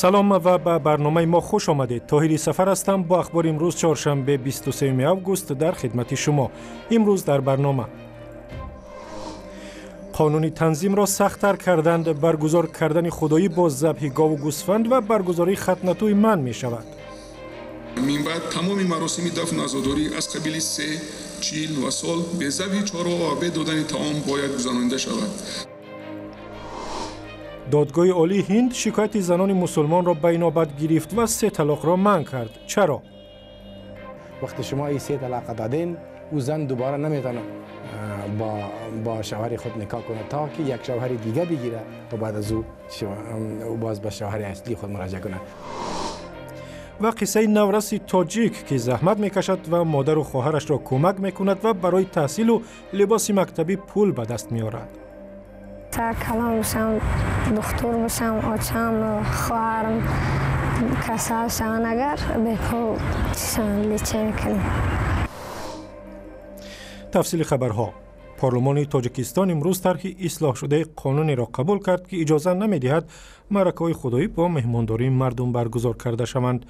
Салом ва ба барномаи мо хуш омадед. Тоҳири Сафар ҳастам бо ахбори имрӯз чоршанбе 23 август дар хидмати шумо. Имрӯз дар барнома қонуни танзимро сахттар карданд, баргузор кардани худоӣ бо забҳи гову гӯсфанд ва баргузории хатнатӯи манъ мешавад. Минбаъд тамоми маросими дафну азодорӣ аз қабили се, чил ва сол бе забҳи чорво ва бе додани таом бояд гузаронида шавад. Додгоҳи олии Ҳинд шикояти занони мусулмонро ба инобат гирифт ва се талоқро манъ кард. Чаро? Вақте шумо ин се талақа додин, ӯ зан дубора наметавонад با شوهر خود نکاح کنه تا که یک شوهر دیگه بگیره و بعد از او باز به شوهر اصلی خود مراجعه کنه. Ва қиссаи навраси тоҷик, ки заҳмат мекашад ва модару хоҳарашро кӯмак мекунад ва барои таҳсилу либоси мактабӣ пул ба даст меорад. Калон бошам, духтур бошам, очам, хоҳарам касал шаванд, агар бепул лечение кунем. Тафсили хабарҳо. Парлумони Тоҷикистон имрӯз тарҳи ислоҳшудаи қонунеро қабул кард, ки иҷоза намедиҳад маъракаҳои худоӣ бо меҳмондории мардум баргузор карда шаванд.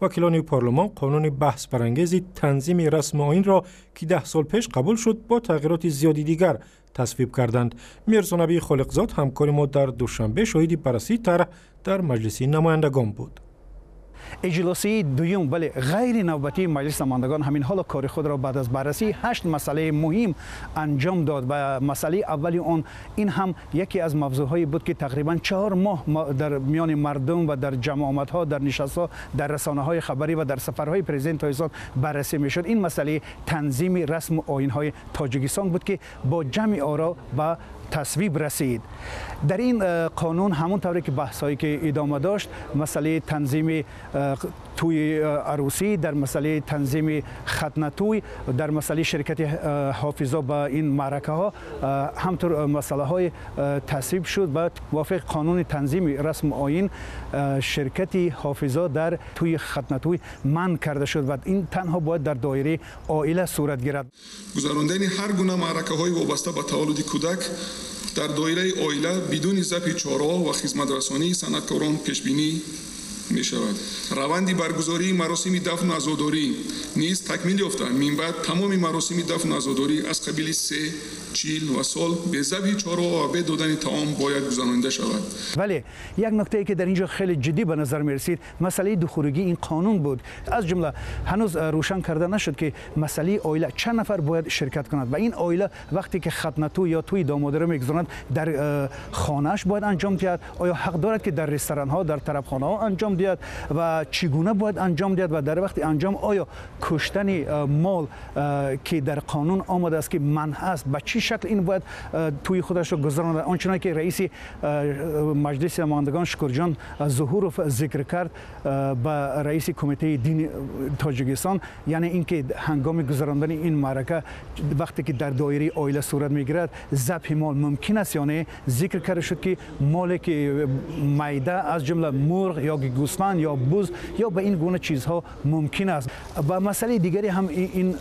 Вакилони парлумон қонуни баҳсбарангези танзими расму оинро, ки 10 сол пеш қабул шуд, бо тағйироти зиёди дигар тасвиб карданд. Мирзонабии Холиқзод, ҳамкори мо дар Душанбе, шоҳиди баррасии тарҳ дар Маҷлиси намояндагон буд. Иҷлосияи дуюм, вале ғайри навбатии Маҷлиси намояндагон ҳамин ҳоло кори худро баъд аз баррасии ҳашт масъалаи муҳим анҷом дод ва масъалаи аввали он ин ҳам яке аз мавзӯъҳое буд, ки тақрибан 4 моҳ дар миёни мардум ва дар ҷамъомадҳо, дар нишастҳо, дар расонаҳои хабарӣ ва дар сафарҳои президент Тоҷикистон баррасӣ мешуд. Ин масъалаи танзими расму оинҳои Тоҷикистон буд, ки бо ҷамъи оро ба тасвиб расид. Дар ин қонун ҳамон тавре ки баҳсҳое ки идома дошт, масъалаи танзими тӯи арӯсӣ, дар масъалаи танзими хатнатӯй, дар масъалаи ширкати ҳофизо ба ин маъракаҳо ҳамтур масъалаҳои тасвиб шуд ва мувофиқи қонуни танзими расму оин ширкати ҳофизо дар тӯи хатнатӯй манъ карда шуд ва ин танҳо бояд дар доираи оила сурат гирад. Гузарондани ҳар гуна маъракаҳои вобаста ба таваллуди кӯдак дар доираи оила бидуни забҳи чорво ва хизматрасонии санъаткорон пешбинӣ мешавад. Раванди баргузории маросими дафну азодорӣ низ такмил ёфта, минбаъд тамоми маросими дафну азодорӣ аз қабили се, чил ва сол бе забҳи чорво ва бе додани таом бояд гузаронида шавад. Вале як нуктае ки дар ин ҷо хеле ҷиддӣ ба назар мерасид, масъалаи духӯригии ин қонун буд. Аз ҷумла ҳанӯз рӯшан карда нашуд, ки масъалаи оила чанд нафар бояд ширкат кунад ва ин оила вақте ки хатнатӯ ё тӯи домодаро мегузаронад, дар хонааш бояд анҷом диҳад, оё ҳақ дорад, ки дар ресторанҳо, дар тарабхонаҳо анҷом диҳад ва чӣ гуна бояд анҷом диҳад ва дар вақти анҷом оё куштани мол, ки дар қонун омадааст, ки манъ аст, ба чӣ шакл ин бояд тӯи худашро гузаронад. Ончунон ки раиси Маҷлиси намояндагон Шукурҷон Зуҳуров зикр кард ба раиси Кумитаи дини Тоҷикистон, яъне ин ки ҳангоми гузарондани ин маърака, вақте ки дар доираи оила сурат мегирад, забҳи мол мумкин аст ё не, зикр карда шуд, ки моле ки майда, аз ҷумла мурғ ё гӯсфанд ё буз ё ба ин гуна чизҳо мумкин аст. Ва масъалаи дигаре ҳам ин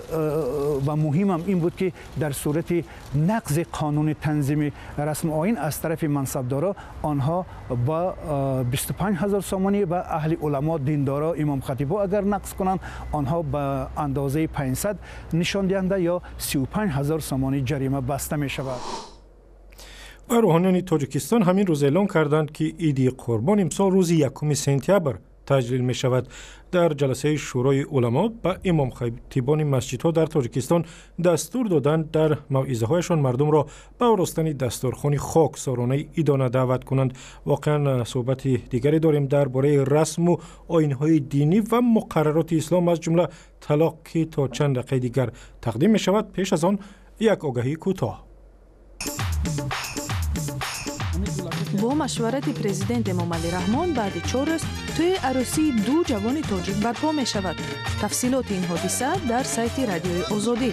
ва муҳимам ин буд, ки дар сурати нақзи қонуни танзими расму оин аз тарафи мансабдоро онҳо ба 25 ҳазор сомонӣ ва аҳли уламо, диндоро, имомхатибо агар нақз кунанд, онҳо ба андозаи 500 нишондиҳанда ё 35 ҳазор сомонӣ ҷарима баста мешавад. Ва рӯҳониёни Тоҷикистон ҳамин рӯз эълон карданд, ки Иди Қурбон имсол рӯзи 1 сентябр таҷлил мешавад. Дар ҷаласаи Шӯрои уламо ба имомхатибони масҷидҳо дар Тоҷикистон дастур доданд, дар мавъизаҳояшон мардумро ба оростани дастурхони хоксоронаи идона даъват кунанд. Воқеан, суҳбати дигаре дорем дар бораи расму оинҳои динӣ ва муқаррароти ислом, аз ҷумла талоқ, ки то чанд дақиқаи дигар тақдим мешавад. Пеш аз он як огаҳии кӯтоҳ. Бо машварати президент Эмомалӣ Раҳмон баъди 4 рӯз тӯи арӯсии ду ҷавони тоҷик барпо мешавад. Тафсилоти ин ҳодиса дар сайти Радиои Озодӣ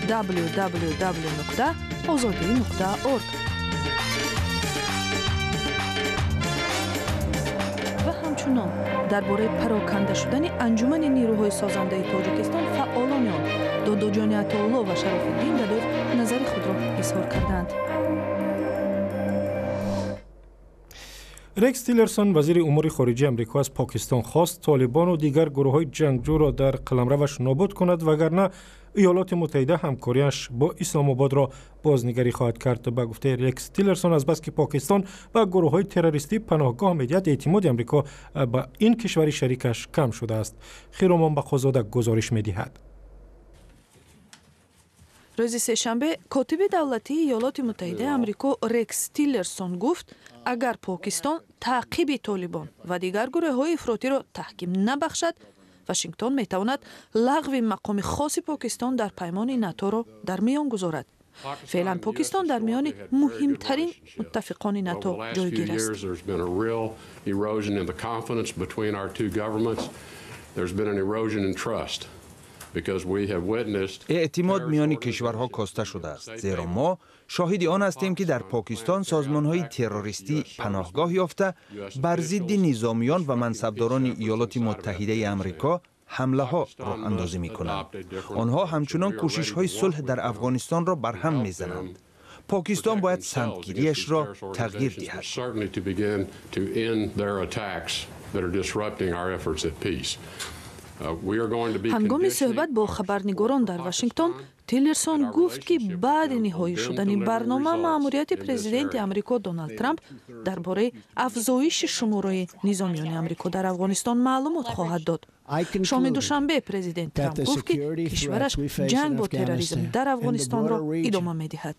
www.ozodi.org. Ва ҳамчунон дар бораи пароканда шудани Анҷумани нирӯҳои созандаи Тоҷикистон фаъолони он Додоҷони Атоулло ва Шарофиддин Дадоев назари худро изҳор карданд. Рекс Тиллерсон, вазири умури хориҷии Амрико, аз Покистон хост Толибону дигар гурӯҳҳои ҷангҷӯро дар қаламраваш нобуд кунад, вагарна Иёлоти Муттаҳида ҳамкориаш бо Исломободро бознигарӣ хоҳад кард. Ба гуфтаи Рекс Тиллерсон, азбаски Покистон ба гурӯҳҳои террористӣ паноҳгоҳ медиҳад, эътимоди Амрико ба ин кишвари шарикаш кам шудааст. Хиромон Бақозода гузориш медиҳад. Рӯзи сешанбе котиби давлатии Иёлоти Муттаҳидаи Амрико Рекс Тиллерсон гуфт, агар Покистон таъқиби Толибон ва дигар гурӯҳҳои ифротиро таҳким набахшад, Вашингтон метавонад лағви мақоми хоси Покистон дар паймони Наторо дар миён гузорад. Феълан Покистон дар миёни муҳимтарин муттафиқони НАТО ҷойгир аст. Эътимод миёни кишварҳо коста шудааст, зеро мо шоҳиди он ҳастем, ки дар Покистон созмонҳои террористӣ паноҳгоҳ ёфта, бар зидди низомиён ва мансабдорони Иёлоти Муттаҳидаи Амрико ҳамлаҳо роҳандозӣ мекунанд. Онҳо ҳамчунон кӯшишҳои сулҳ дар Афғонистонро барҳам мезананд. Покистон бояд самтгириашро тағйир диҳад. Ҳангоми суҳбат бо хабарнигорон дар Вашингтон, Тиллерсон гуфт, ки баъди ниҳоӣ шудани барнома маъмурияти президенти Амрико Доналд Трамп дар бораи афзоиши шумораи низомиёни Амрико дар Афғонистон маълумот хоҳад дод. Шоми душанбе президент Трамп гуфт, ки кишвараш ҷанг бо терроризм дар Афғонистонро идома медиҳад.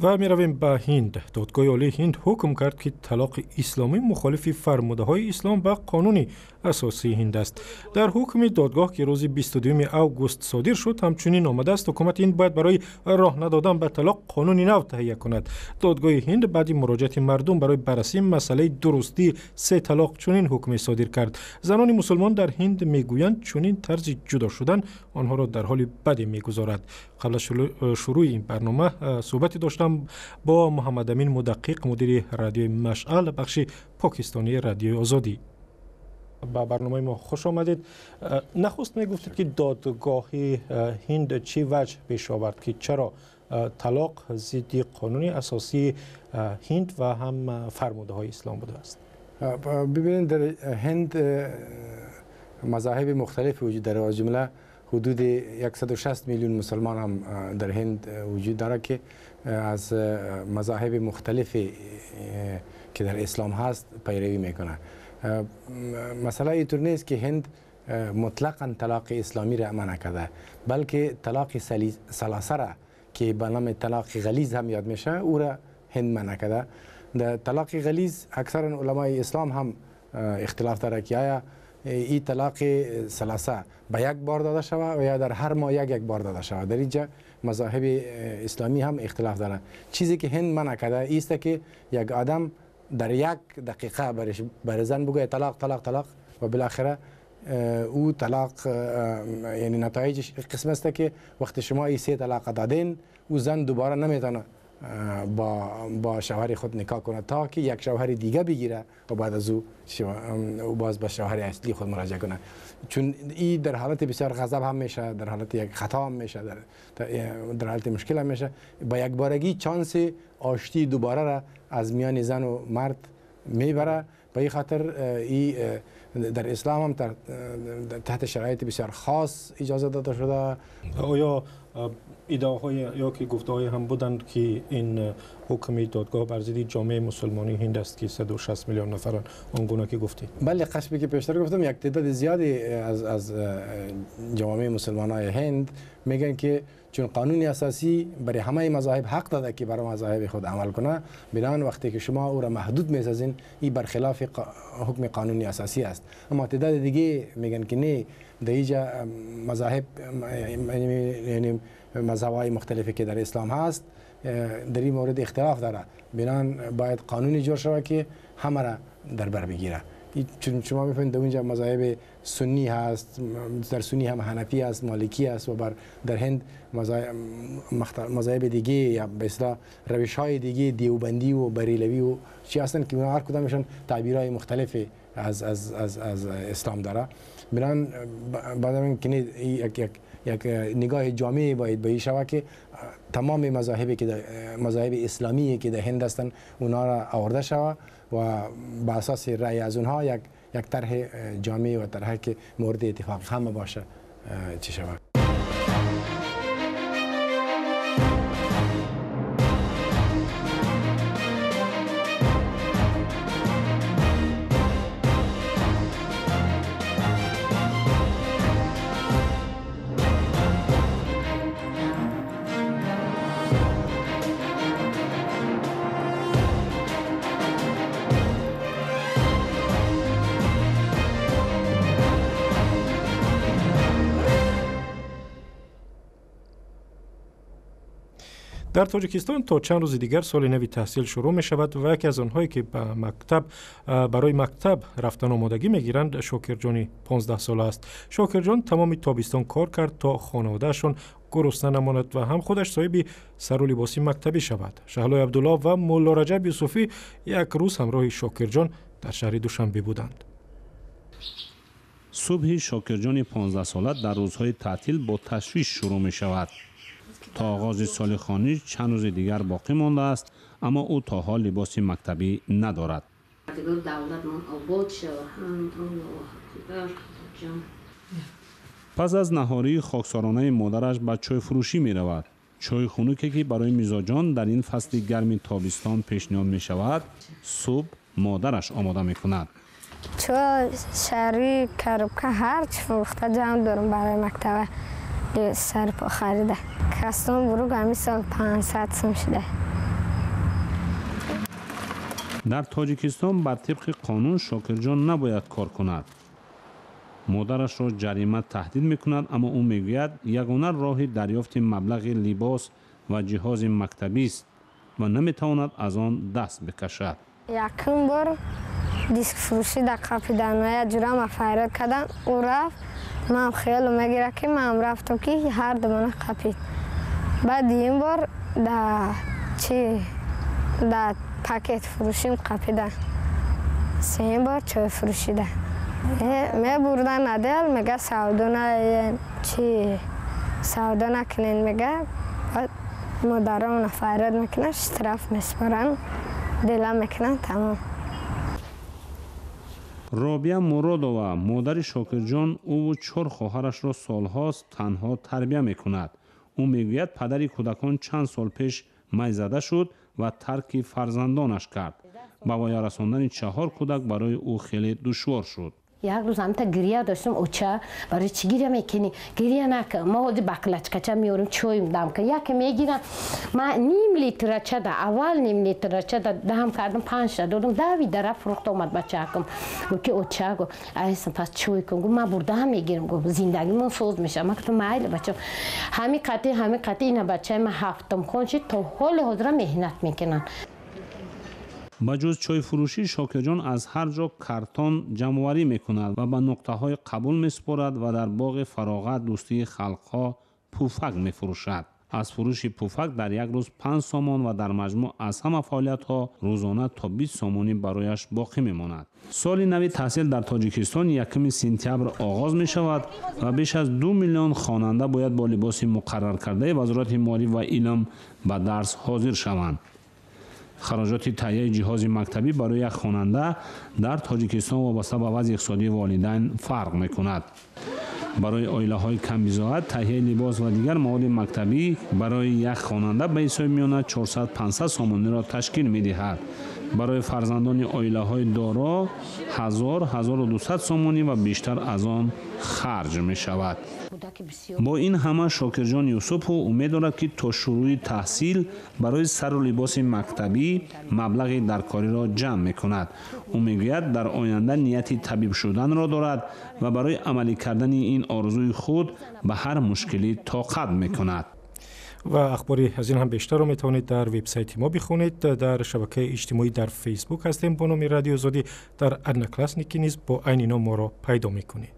Ва меравем ба Ҳинд. Додгоҳи Олии Ҳинд ҳукм кард, ки талоқи исломӣ мухолифи фармудаҳои ислом ва қонуни асосии Ҳинд аст. Дар ҳукми додгоҳ, ки рӯзи 22 август содир шуд, ҳамчунин омадааст, ҳукумати Ҳинд бояд барои роҳ надодан ба талоқ қонуни нав таҳия кунад. Додгоҳи Ҳинд баъди муроҷиати мардум барои баррасии масъалаи дурустии се талоқ чунин ҳукме содир кард. Занони мусулмон дар Ҳинд мегӯянд, чунин тарзи ҷудо шудан онҳоро дар ҳоли баде мегузорад. Қабл аз шурӯи ин барнома суҳбате доштам бо Муҳаммадамин Мудаққиқ, мудири радиои Машъал, бахши покистонии Радиои Озодӣ. Ба барномаи мо хуш омадед. Нахуст мегуфтед, ки додгоҳи Ҳинд чӣ ваҷҳ пеш овард, ки чаро талоқ зидди қонуни асосии Ҳинд ва ҳам фармудаҳои ислом будааст? Бибинед, дар Ҳинд мазоҳиби мухталиф вуҷуд дорад, аз ҷумла حدود 160 میلیون مسلمان هم در هند وجود داره که از مذاهب مختلفی که در اسلام هست پیروی میکنه. مسئله اینطور نیست که هند مطلقا طلاق اسلامی را منع کرده، بلکه طلاق ثلاثه را که به نام طلاق غلیظ هم یاد میشه او را هند منع کرده. در طلاق غلیظ اکثرا علمای اسلام هم اختلاف داره که آیا این طلاق ثلاثه به یک بار داده شود و یا در هر ماه یک یک بار داده شود. در اینجا مذاهب اسلامی هم اختلاف داره. چیزی که هند منع کرده ایست که یک آدم در یک دقیقه برای زن بگوید طلاق طلاق طلاق و بالاخره او طلاق، یعنی نتایجش قسم است که وقتی شما این سه طلاق دادین، او زن دوباره نمیتونه با شوهر خود نکاح کنه تا که یک شوهر دیگه بگیره و بعد از او باز به شوهر اصلی خود مراجعه کنه. چون این در حالت بسیار غضب هم میشه، در حالت یک خطا هم میشه، در حالت مشکل هم میشه. با یک بارگی چانس آشتی دوباره را از میان زن و مرد میبره. به این خاطر این در اسلام هم تحت شرایط بسیار خاص اجازه داده شده. آیا ادعاهای یا که گفته‌های هم بودند که این حکم دادگاه بر ضد جامعه مسلمانی هند است که 160 میلیون نفرن، آنگونه که گفتید؟ بله، قسمی که پیشتر گفتم، یک تعداد زیادی از جوامع مسلمانای هند میگن که چون قانون اساسی برای همه مذاهب حق داده که برای مذاهب خود عمل کنه، بنابراین وقتی که شما او را محدود میسازین، این برخلاف حکم قانونی اساسی است. اما تعداد دیگه میگن که نه، در اینجا مذاهب، یعنی مذهب‌های مختلفی که در اسلام هست، در این مورد اختلاف داره. بنابراین باید قانونی جور شود که همه را در بر بگیره. چون شما میفهمید در اونجا مذاهب سنی هست، در سنی هم حنفی هست، مالکی هست و در هند مذاهب دیگه یا به اصطلاح روش های دیگه دیوبندی و بریلوی و چی هستن که هر کدامشون تعبیرهای مختلف از از از از اسلام داره. بنابراین بعد من که یک یک یک نگاه جامعی باید به این شود که تمام مذاهبی که مذاهب اسلامی که در هند هستند اونها را آورده شود و به اساس رأی از اونها یک طرح جامعی و طرح که مورد اتفاق همه باشه چی شود. Дар Тоҷикистон то чанд рӯзи дигар соли нави таҳсил шурӯъ мешавад ва яке аз онҳое ки барои мактаб рафтан омодагӣ мегиранд, Шокирҷони 15-сола аст. Шокирҷон тамоми тобистон кор кард то хонаводаашон гурусна намонад ва ҳам худаш соҳиби сару либоси мактабӣ шавад. Шаҳлои Абдулло ва Мулло Раҷаб Юсуфӣ як рӯз ҳамроҳи Шокирҷон дар шаҳри Душанбе буданд. Субҳи Шокирҷони 15-сола дар рӯзҳои таътил бо ташвиш шурӯъ мешавад. То оғози соли хониш чанд рӯзи дигар боқӣ мондааст, аммо ӯ то ҳол либоси мактабӣ надорад. Пас аз наҳории хоксоронаи модараш ба чойфурӯшӣ меравад. Чойи хунуке ки барои мизоҷон дар ин фасли гарми тобистон пешниҳод мешавад, субҳ модараш омода мекунад. Чой, шари, коробка ҳарчи фурӯхта ҷамъ дорам барои мактаба сарпо харида. Кастом буруг ҳамин сол 500 сум шуда. Дар Тоҷикистон бар тибқи қонун Шокирҷон набояд кор кунад. Модарашро ҷарима таҳдид мекунад, аммо ӯ мегӯяд ягона роҳи дарёфти маблағи либос ва ҷиҳози мактабист ва наметавонад аз он даст бикашад. Якум бор дискфурӯшӣ дар қапиданоя ҷурама файрод кардам, ӯ рафт. Ман хиёло мегирад ки ман рафтам ки ҳар думона қапид. Баъд ин бор дар пакет фурӯшим қапида. Сеюм бор чой фурӯшида. Мебурдан адел, мега савдо чи савдо накунен, мега модарона файрод мекунанд, штраф меспоранд, дела мекунанд, тамом. Робия Муродова, модари Шокирҷон, ӯву чор хоҳарашро солҳост танҳо тарбия мекунад. Ӯ мегӯяд падари кӯдакон чанд сол пеш майзада шуд ва тарки фарзандонаш кард. Ба воя расондани 4 кӯдак барои ӯ хеле душвор шуд. Як рӯз ҳамта гиря доштам, оча, барои чӣ гиря мекунӣ? Гиря накун, мо ҳозир баклачкача меорем, чойм дам кун. Яке мегирам, ман ним литрача да, аввал ним литрача да дам кардам, 5 додам, давида рафт фурӯхта омад бачаакам. Гуфт ки оча, гуфт, айсам пас чой кун. Гуфт ман бурдаам мегирам, гуфт зиндагимон соз мешавад. Ман гуфтам майли бачам. Ҳамин қатъи ина бачаи ман ҳафтум хон шид, то ҳоли ҳозира меҳнат мекунанд. Ба ҷуз чойфурӯшӣ Шокирҷон аз ҳар ҷо картон ҷамъоварӣ мекунад ва ба нуқтаҳои қабул месупорад ва дар боғи фароғат дӯстии халқҳо пуфак мефурӯшад. Аз фурӯши пуфак дар як рӯз 5 сомон ва дар маҷмӯъ аз ҳама фаъолиятҳо рӯзона то 20 сомонӣ барояш боқӣ мемонад. Соли нави таҳсил дар Тоҷикистон 1 сентябр оғоз мешавад ва беш аз 2 миллион хонанда бояд бо либоси муқарраркардаи Вазорати маориф ва илм ба дарс ҳозир шаванд. Хароҷоти таҳияи ҷиҳози мактабӣ барои як хонанда дар Тоҷикистон вобаста ба вазъи иқтисодии волидайн фарқ мекунад. Барои оилаҳои камбизоат таҳияи либос ва дигар маводи мактабӣ барои як хонанда ба ҳисоби миёна 400-500 сомониро ташкил медиҳад. Барои фарзандони оилаҳои доро 1000-1200 сомонӣ ва бештар аз он харҷ мешавад. Бо ин ҳама Шокирҷон Юсупов умед дорад, ки то шурӯи таҳсил барои сару либоси мактабӣ маблағи даркориро ҷамъ мекунад. Ӯ мегӯяд дар оянда нияти табиб шуданро дорад ва барои амалӣ кардани ин орзуи худ ба ҳар мушкилӣ тоқат мекунад. Ва ахбори аз ин ҳам бештарро метавонед дар вебсайти мо бихонед. Дар шабакаи иҷтимоӣ дар Фейсбук ҳастем бо номи Радио Озодӣ, дар Одноклассники низ бо айни ном моро пайдо мекунед.